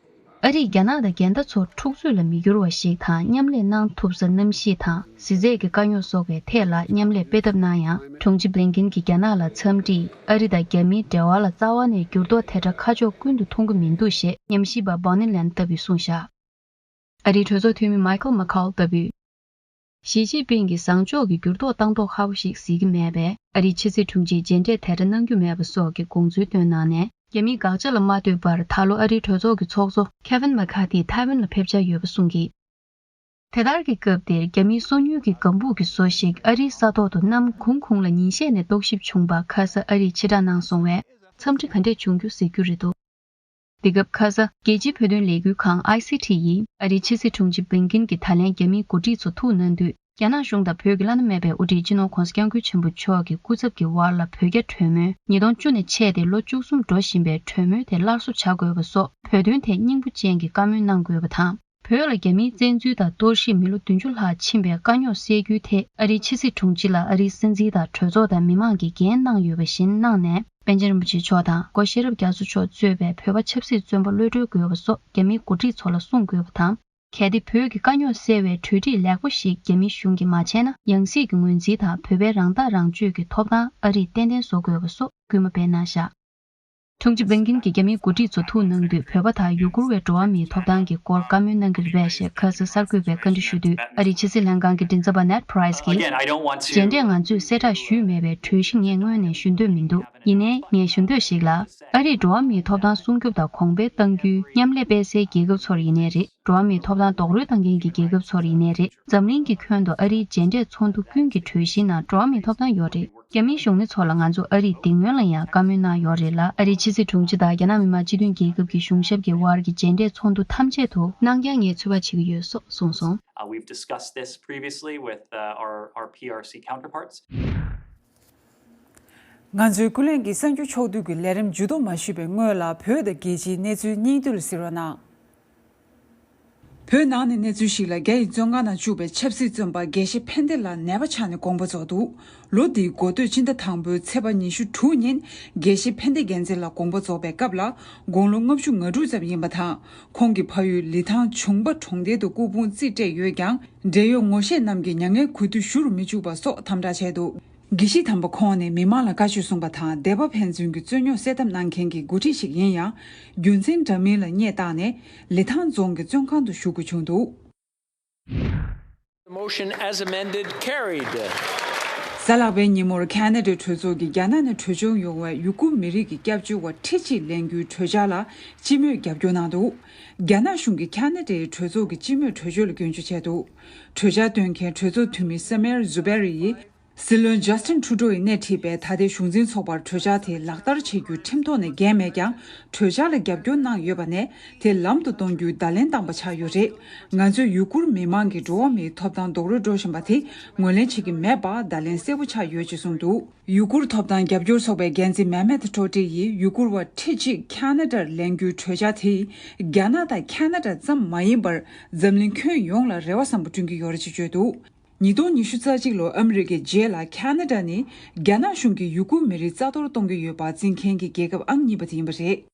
ཨ་རིས་རྒྱ་ནག་དང་འགལ་ཟླ་ཚོར་འཁྲུག་རྩོད་ལ་མི་འགྱུར་བ་ཞིག་དང་མཉམ་ལས་གནང་ཐུབ་སར་གནམ་གཤིས་དང་གཟི་རྫས་ཀྱི་དཀའ་རྙོག་སོགས་ཀྱི་ཐད་ལ་མཉམ་ལས་སྤེལ་ཐབས་གནང་ཡང་། དྲུང་ཆེ་བྷི་ལིན་ཀིན་གྱིས་རྒྱ་ནག་ལ་འཚམས་འདྲིས་ཨ་རི་དང་རྒྱ་མིའི་འབྲེལ་བ་ལ་རྩ་བ་ནས་འགྱུར་ལྡོག་དེ་འདྲ་ཁ་ཕྱོགས་ཀུན་ཏུ་མཐོང་གི་མི་འདུག་ཞེས་ཉམས་ཞིབ་པ་བྷོ་ནི་ལན་ལྟ་བུས་གསུངས་བཞག་ཨ་རིའི་གྲོས་ཚོགས་འཐུས་མི་མའི་ཁལ་མེག་ཁོལ་ལྟ་བུས། ཞི་ཅིན་ཕིང་གིས་བཟང་ཕྱོགས་ཀྱི་འགྱུར་ལྡོག་བཏང་མདོག་ཁ་པོ་ཞིག་གཟིགས་ཀྱི་མེད་པས། ཨ་རིའི་ཕྱི་སྲིད་དྲུང་ཆེས་མཇལ་འཕྲད་དེ་འདྲ་གནང་རྒྱུ་མེད་པ་སོགས་ཀྱི་དགོངས་ཚུལ་བཏོན་གནང་ནས། རྒྱ་མིའི་དགག་བྱ་ལ་མ་ལྟོས་པར་ད་ལོ་ཨ་རིའི་གྲོས་ཚོགས་ཀྱི་ཚོགས་གཙོ་ཁེ་ཝིན་མེག་ཁ་ཐི་ཐའེ་ཝན་ལ་ཕེབས་འཆར་ཡོད་པ་གསུངས་ཀྱིས། དེ་ལྟར་གྱི་སྐབས་དེར་རྒྱ་མིའི་སོ་ཉུལ་གྱི་ལྒང་ཕུག་གི་བཟོ་ཞིག་ཨ་རིའི་ས་ཐོག་ཏུ་གནམ་གུང་གུང་ལ་ཉིན་ཤས་ནས་རྟོག་ཞིབ་བྱུང་བ་ཁ་ས་ཨ་རིས་ཕྱིར་བསྒྲགས་གནང་སོང་བས། འཚམས་འདྲི་ག་འདྲས་བྱུང་རྒྱུ་གཟིགས་རྒྱུ་རེད་འདུག་དེ་སྐབས་ཁ་ས་རྒྱལ་སྤྱིའི་བོད་དོན་ལས་འགུལ་ཁང་ཨའི་སི་ཊི་ཡིས་ཨ་རིའི་ཕྱི་སྲིད་དྲུང་ཆེ་བྷི་ལིན་ཀིན་གྱིས་ད་ལན་རྒྱ་མིའི་འགོ་ཁྲིད་ཚོ་ཐུག་གནང་དུས། རྒྱ་ནག་གཞུང་དང་བོད་ཀྱི་བླ་ན་མེད་པའི་དབུ་ཁྲིད་སྤྱི་ནོར་༧གོང་ས་༧སྐྱབས་མགོན་ཆེན་པོ་མཆོག་གི་སྐུ་ཚབ་ཀྱི་དབར་ལ་བོད་རྒྱ་གྲོས་མོལ་ཉིས་སྟོང་བཅུ་ནས་ཆད་དེ་ལོ་བཅུ་གསུམ་འགྲོ་བཞིན་པའི་གྲོས་མོལ་དེ་སླར་གསོ་བྱ་དགོས་པ་སོགས་བོད་དོན་ཐད་སྙིང་པོ་ཅན་གྱི་བཀའ་མོལ་གནང་དགོས་པ་དང་། བོད་ལ་རྒྱ་མིའི་བཙན་འཛུལ་དང་གཏོར་བཤིག་མི་ལོ་བདུན་ཅུ་ལྷག་ཕྱིན་པའི་དཀའ་རྙོག་སེལ་རྒྱུའི་ཐད་ཨ་རིའི་ཕྱི་སྲིད་དྲུང་ཆེ་ལ་ཨ་རིའི་སྲིད་འཛིན་དང་གྲོས་ཚོགས་དང་མི་མང་གིས་འགན་གནང་ཡོད་པ་བཞིན་གནང་ནས། པཎ་ཆེན་རིན་པོ་ཆེ་མཆོག་དང་སྐུ་ཞབས་ཤེས་རབ་རྒྱ་མཚོ་མཆོག་གཙོས་པའི་བོད་པ་ཆབ་སྲིད་བཙོན་པ་གློད་གྲོལ་དགོས་པ་སོགས་རྒྱ་མིའི་འགོ་ཁྲིད་ཚོ་ལ་གསུང་དགོས་པ་དང་། གལ་ཏེ་བོད་ཀྱི་དཀའ་རྙོག་སེལ་བའི་གྲོས་འགྲིག་ལེགས་པོ་ཞིག་རྒྱ་མི་གཞུང་གིས་མ་བྱས་ན། ཡང་སྲིད་ཀྱི་ངོས་འཛིན་དང་བོད་པའི་རང་ཐག་རང་གཅོད་ཀྱི་ཐོབ་ཐང་ཨ་རིས་ཏན་ཏན་བཟོ་དགོས་པ་སོགས་སྐུལ་མ་སྤེལ་གནང་བཞག་དྲུང་ཆེ་བྷི་ལིན་ཀིན་གྱིས་རྒྱ་མིའི་འགོ་ཁྲིད་ཚོ་ཐུག་གནང་དུས་བོད་པ་དང་ཡུ་གུར་བའི་འགྲོ་བ་མིའི་ཐོབ་ཐང་གི་སྐོར་བཀའ་མོལ་གནང་གི་རེད་པས་ཞེས་ཁ་སང་གསར་འགོད་པས་བཀའ་འདྲི་ཞུ་དུས། ཨ་རིའི་ཕྱི་སྲིད་ལྷན་ཁང་གི་མགྲིན་ཚབ་པ་ནེད་པྲའི་སི་གིས། Again, I don't want to མཇལ་འཕྲད་ང་ཚོས་གསལ་བསྒྲགས་ཞུས་མེད་པའི་གྲོས་གཞི་ངས་སྔོན་ནས་ཞུ་འདོད་མི་འདུག་ཡིན་ནའི་ངས་ཞུ་འདོད་ཞིག་ལ། ཨ་རིས་འགྲོ་བ་མིའི་ཐོབ་ཐང་སྲུང་སྐྱོབ་དང་གོང་འཕེལ་གཏང་རྒྱུའི་མཉམ་ལས་སྤེལ་སའི་རྒྱལ་ཁབ་ཚོར་ཡིན་ནའི་རེད། འགྲོ་བ་མིའི་ཐོབ་ཐང་རྡོག་རོལ་གཏང་མཁན་གྱི་རྒྱལ་ཁབ་ཚོར་ཡིན་ནའི་རེད། འཛམ་གླིང་གི་ཁྱོན་དུ་ཨ་རིའི་མཇལ་འཕྲད་ཚོགས་འདུ་ཀུན་གྱི་གྲོས་གཞིའི་ནང་འགྲོ་བ་མིའི་ཐོབ་ཐང་ཡོད་རེད། རྒྱ་མིའི་གཞུང་ནི་ཚོ་ལ་ང་ཚོ་ཨ་རིས་འདི་སྔོན་ལ་ཡང་བཀའ་མོལ་གནང་ཡོད་རེད་ལ། ཨ་རིའི་ཕྱི་སྲིད་དྲུང་ཆེ་དང་རྒྱ་ནག་མི་དམངས་སྤྱི་མཐུན་རྒྱལ་ཁབ་ཀྱི་གཞུང་ཞབས་ཀྱི་དབར་གྱི་མཇལ་འཕྲད་ཚོགས་འདུ་ཐམས་ཅད་དུ་གནང་རྐྱང་ངས་ཚོད་དཔག་བྱེད་ཀྱི་ཡོད་སོགས་གསུངས་སོང་། Uh, we've discussed this previously with uh, our, our P R C counterparts. ང་ཚོའི་ཀུན་གླེང་གི་གསར་འགྱུར་ཕྱོགས་བསྡུས་ཀྱི་ལས་རིམ་མཇུག་བསྡོམས་མ་ཞུས་པའི་སྔོན་ལ། བོད་དང་རྒྱལ་སྤྱིའི་གནས་ཚུལ་སྙིང་བསྡུས་ལ་གཟིགས་རོགས་གནང་། བོད་ནང་ནས་གནས་ཚུལ་ཞིག་ལ། རྒྱ་ཡི་བཙོན་ཁང་ནང་བཅུག་པའི་ཆབ་སྲིད་བཙོན་པ་དགེ་བཤེས་ཕན་བདེ་ལགས་ནད་པ་ཆགས་ནས་དགོངས་པ་རྫོགས་འདུག་ལོ་འདིའི་འགོ་སྟོད་ཕྱི་ཟླ་དང་པོའི་ཚེས་པ་ཉི་ཤུ་དྲུག་ཉིན་དགེ་བཤེས་ཕན་བདེ་རྒྱལ་མཚན་ལགས་དགོངས་པ་རྫོགས་པའི་སྐབས་ལ་དགུང་ལོ་ལྔ་བཅུ་ང་དྲུག་ཙམ་ཡིན་པ་དང་། ཁོང་གི་ཕ་ཡུལ་ལི་ཐང་ཇུང་པ་གྲོང་རྡལ་དུ་སྐུ་ཕུང་རྩིས་སྤྲད་ཡོད་ཀྱང་། འབྲེལ་ཡོད་ངོ་ཤེས་རྣམས་ཀྱིས་མྱ་ངན་གུས་འདུད་ཞུ་རུ་མི་བཅུག་པ་སོགས་དམ་དྲག་བྱས་འདུག་དགེ་བཤེས་དམ་པ་ཁོང་ནས་མི་མང་ལ་བཀའ་ཆོས་གསུངས་པ་དང་། སྡེ་པ་ཕན་ཚུན་གྱི་རྩོད་རྙོག་སེལ་ཐབས་གནང་མཁན་གྱི་འགོ་ཁྲིད་ཞིག་ཡིན་ཡང་། རྒྱུ་མཚན་འདྲ་མིན་ལ་སྙད་བཏགས་ནས་ལི་ཐང་རྫོང་གི་བཙོན་ཁང་དུ་བཞུགས་དགོས་བྱུང་འདུག The motion as amended carried. གཟའ་ལྷག་པའི་ཉིན་མོར་ཁ་ན་ཌའི་གྲོས་ཚོགས་ཀྱིས་རྒྱ་ནག་ནས་བྲོས་བྱོལ་ཡོང་བའི་ཡུ་གུར་མི་རིགས་ཀྱི་སྐྱབས་བཅོལ་བ་ཁྲི་གཅིག་ལེན་རྒྱུའི་གྲོས་འཆར་ལ་སྤྱི་མོས་རྒྱབ་སྐྱོར་གནང་འདུག་རྒྱ་ནག་གཞུང་གིས་ཁ་ན་ཌའི་གྲོས་ཚོགས་ཀྱི་སྤྱི་མོས་གྲོས་ཆོད་ལ་སྐྱོན་བརྗོད་བྱས་འདུག་གྲོས་འཆར་བཏོན་མཁན་གྲོས་ཚོགས་འཐུས་མི་སེ་མེར་ཛུ་བེ་རི་ཡིས། སྲིད་བློན་ཇཱ་སི་ཊིན་ཁྲུ་ཌོ་ཡིས་སྣེ་ཁྲིད་པའི་ད་ལྟའི་གཞུང་འཛིན་ཚོགས་པར་གྲོས་འཆར་དེ་ལག་བསྟར་བྱེད་རྒྱུ་ཁྲིམས་ཐོག་ནས་འགན་མེད་ཀྱང་། གྲོས་འཆར་ལ་རྒྱབ་སྐྱོར་གནང་ཡོད་པ་ནས། དེ་ལམ་དུ་གཏོང་རྒྱུའི་བརྡ་ལན་བཏང་པ་ཆགས་ཡོད་རེད། ང་ཚོས་ཡུ་གུར་མི་མང་གི་འགྲོ་བ་མིའི་ཐོབ་ཐང་རྡོག་རོལ་འགྲོ་བཞིན་པ་དེ་ངོས་ལེན་བྱེད་ཀྱི་མེད་པ་བརྡ་ལན་གསལ་པོ་ཆགས་ཡོད་ཅེས་གསུངས་འདུག་ཡུ་གུར་ཐོབ་ཐང་རྒྱབ་སྐྱོར་ཚོགས་པའི་འགན་འཛིན་མེ་མེད་ཁྲོ་ཏི་ཡིས་ཡུ་གུར་བ་ཁྲི་གཅིག་ཁ་ན་ཌར་ལེན་རྒྱུའི་གྲོས་འཆར་དེས། རྒྱ་ནག་དང་ཁ་ན་ཌ་ཙམ་མ་ཡིན་པར། འཛམ་གླིང་ཁྱོན་ཡོངས་ལ་རེ་བ་བཟང་པོ་བསྐྲུན་གྱི་ཡོད་རེད་ཅེས་བརྗོད་འདུག་ཉིས་སྟོང་ཉི་ཤུ་རྩ་གཅིག་ལོར་ཨ་མི་རི་ཀའི་རྗེས་ལ་ཁ་ན་ཌ་ནི་རྒྱ་ནག་གཞུང་གིས་ཡུ་གུར་མི་རིགས་རྩ་གཏོར་གཏོང་གི་ཡོད་པ་འཛིན་མཁན་གྱི་རྒྱལ་ཁབ་ཨང་གཉིས་པ་དེ་ཡིན་པ་རེད།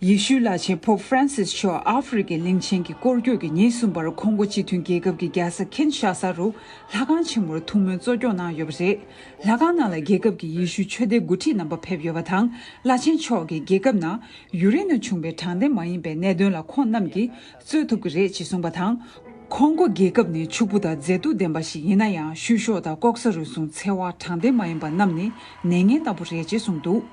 ཡེ་ཤུའི་བླ་ཆེན་Pope Francis་མཆོག་ཨ་ཧྥེ་རི་ཁའི་གླིང་ཆེན་གྱི་སྐོར་སྐྱོད་ཀྱི་ཉིན་གསུམ་པར་ཁོང་གོ་སྤྱི་མཐུན་རྒྱལ་ཁབ་ཀྱི་རྒྱལ་ས་ཁིན་ཤ་ས་རུ་ལྷ་ཁང་ཆེན་མོར་ཐུགས་སྨོན་གཙོ་སྐྱོང་གནང་ཡོད་པ་རེད། ལྷ་ཁང་ནང་ལ་རྒྱལ་ཁབ་ཀྱི་ཡེ་ཤུའི་ཆོས་སྡེ་འགོ་ཁྲིད་རྣམ་པ་ཕེབས་ཡོད་པ་དང་། བླ་ཆེན་མཆོག་གིས་རྒྱལ་ཁབ་ནང་ཡུ་རེ་ནི་བྱུང་བའི་དྲང་བདེན་མ་ཡིན་པའི་གནད་དོན་ལ་ཁོང་རྣམས་ཀྱིས་རྩོད་ཐུབ་ཀྱི་རེད་ཅེས་གསུངས་པ་དང་། ཁོང་གོ་རྒྱལ་ཁབ་ནི་ཕྱུག་པོ་དང་མཛེས་སྡུག་ལྡན་པ་ཞིག་ཡིན་ན་ཡང་། བཤུ་གཞོག་དང་ལྐོག་ཟ་རུལ་སུངས་འཚེ་བ་དྲང་བདེན་མ་ཡིན་པ་རྣམས་ནི་ནད་ངན་ལྟ་བུ་རེད་ཅེས་གསུངས་འདུག་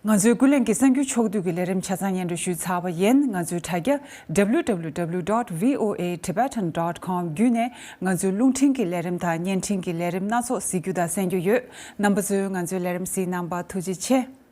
ང་ཚོའི་ཀུན་གླེང་གི་གསར་འགྱུར་ཕྱོགས་བསྡུས་ཀྱི་ལས་རིམ་ཆ་ཚང་སྙན་སྒྲོན་ཞུས་ཚར་བ་ཡིན། ང་ཚོའི་དྲ་རྒྱ་W W W dot V O A Tibetan dot com བརྒྱུད་ནས་ང་ཚོའི་རླུང་འཕྲིན་གྱི་ལས་རིམ་དང་བརྙན་འཕྲིན་གྱི་ལས་རིམ་སྣ་ཚོགས་གཟིགས་རྒྱུ་དང་གསན་རྒྱུ་ཡོད། རྣམ་པ་ཚོས་ང་ཚོའི་ལས་རིམ་གཟིགས་གནང་བར་ཐུགས་རྗེ་ཆེ།